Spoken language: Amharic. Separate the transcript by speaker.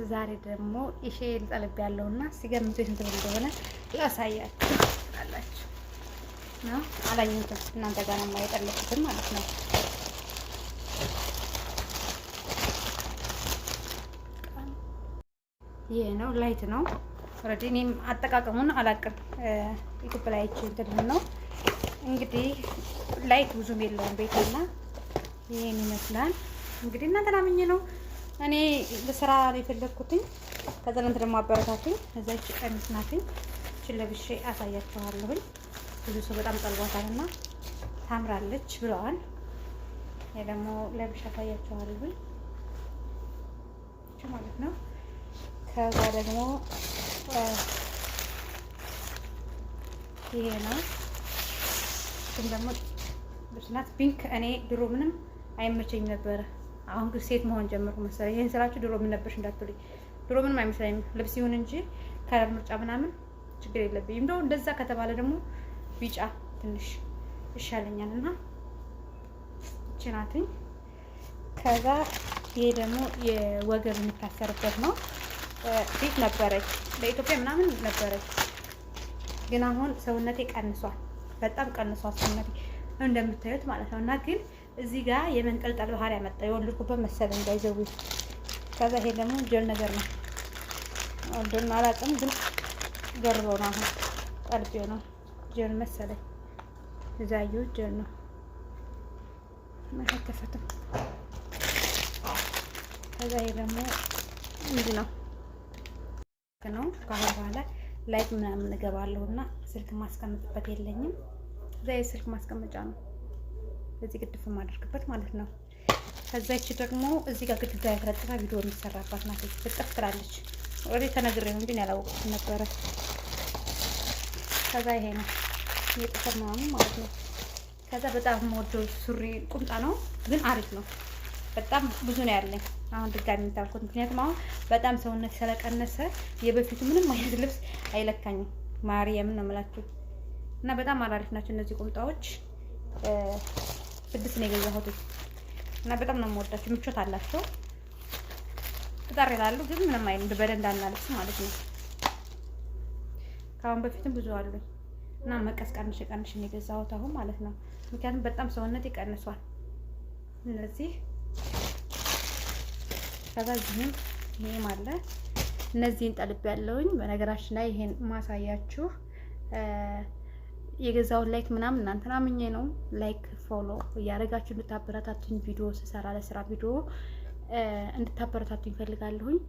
Speaker 1: ዛሬ ደግሞ ኢሼል ጠልብ ያለውና ሲገምቱ የስንት ብር እንደሆነ ላሳያችሁ አላችሁ ነው። አላየሁትም፣ እናንተ ጋር ነው የጠለኩትን ማለት ነው። ይሄ ነው light ነው። Already እኔም አጠቃቀሙን አላውቅም። ኢትዮጵያ ላይ አይቼ እንትን ነው እንግዲህ light ብዙም የለውም ቤቴና ይሄን ይመስላል። እንግዲህ እናንተን አምኜ ነው እኔ ለስራ ነው የፈለግኩትኝ። ከዛ እናንተ ደግሞ አበረታቱኝ። እዛች ቀሚስ ናትኝ እችን ለብሼ አሳያችኋለሁኝ። ብዙ ሰው በጣም ጠልቧታልና ታምራለች ብለዋል። ይሄ ደግሞ ለብሼ አሳያችኋለሁኝ እቺ ማለት ነው። ከዛ ደግሞ ይሄ ነው። እሱም ደግሞ ልብስ ናት pink። እኔ ድሮ ምንም አይመቸኝም ነበረ። አሁን ግን ሴት መሆን ጀመርኩ መሰለኝ። ይሄን ስላችሁ ድሮ ምን ነበርሽ እንዳትሉኝ፣ ድሮ ምንም አይመስለኝም ልብስ ይሁን እንጂ color ምርጫ ምናምን ችግር የለብኝም። እንደው እንደዛ ከተባለ ደግሞ ቢጫ ትንሽ ይሻለኛል እና እቺ ናትኝ። ከዛ ይሄ ደግሞ የወገብ የሚታሰርበት ነው። ፊት ነበረች በኢትዮጵያ ምናምን ነበረች፣ ግን አሁን ሰውነቴ ቀንሷል፣ በጣም ቀንሷል ሰውነቴ እንደምታዩት ማለት ነው። እና ግን እዚህ ጋር የመንጠልጠል ባህሪ ያመጣ የወለድኩበት መሰለኝ እንዳይዘው። ከዛ ይሄ ደግሞ ጀል ነገር ነው ወልዶን አላውቅም፣ ግን ገርበው ነው አሁን ቀልቤው ነው ጀል መሰለኝ። እዛ ያየሁት ጀል ነው መከተፈትም። ከዛ ይሄ ደግሞ ምንድን ነው ነው ከአሁን በኋላ light ምናምን እገባለሁ እና ስልክ ማስቀምጥበት የለኝም። እዛ የስልክ ማስቀመጫ ነው እዚህ ግድፍ የማደርግበት ማለት ነው። ከዛ ይቺ ደግሞ እዚህ ጋር ግድግዳ የተለጠፈ ቪዲዮ የሚሰራባት ናት። ልጥፍ ትላለች። Already ተነግሬ ነው እንጂ ያላወቅኩት ነበረ። ከዛ ይሄ ነው የጥፍር ምናምን ማለት ነው። ከዛ በጣም የምወደው ሱሪ ቁምጣ ነው፣ ግን አሪፍ ነው። በጣም ብዙ ነው ያለኝ አሁን ድጋሚ የምታልኩት ምክንያቱም አሁን በጣም ሰውነት ስለቀነሰ የበፊቱ ምንም አይነት ልብስ አይለካኝም። ማርያምን ነው የምላችሁ። እና በጣም አሪፍ ናቸው እነዚህ ቁምጣዎች። 6 ነው የገዛሁት እና በጣም ነው የምወዳቸው። ምቾት አላቸው። ጠር ይላሉ ግን ምንም አይልም። በደንዳና ልብስ ማለት ነው። ከአሁን በፊትም ብዙ አሉኝ እና መቀስ ቀንሽ ቀንሽ ነው የገዛሁት አሁን ማለት ነው። ምክንያቱም በጣም ሰውነት ይቀንሷል እነዚህ። ከዛ እዚህም ይሄም አለ። እነዚህን ጠልብ ያለውኝ በነገራችን ላይ ይሄን ማሳያችሁ የገዛውን like ምናምን እናንተን አምኜ ነው። Like follow እያደረጋችሁ እንድታበረታቱኝ ቪዲዮ ስሰራ ለስራ ቪዲዮ እንድታበረታቱኝ እፈልጋለሁኝ።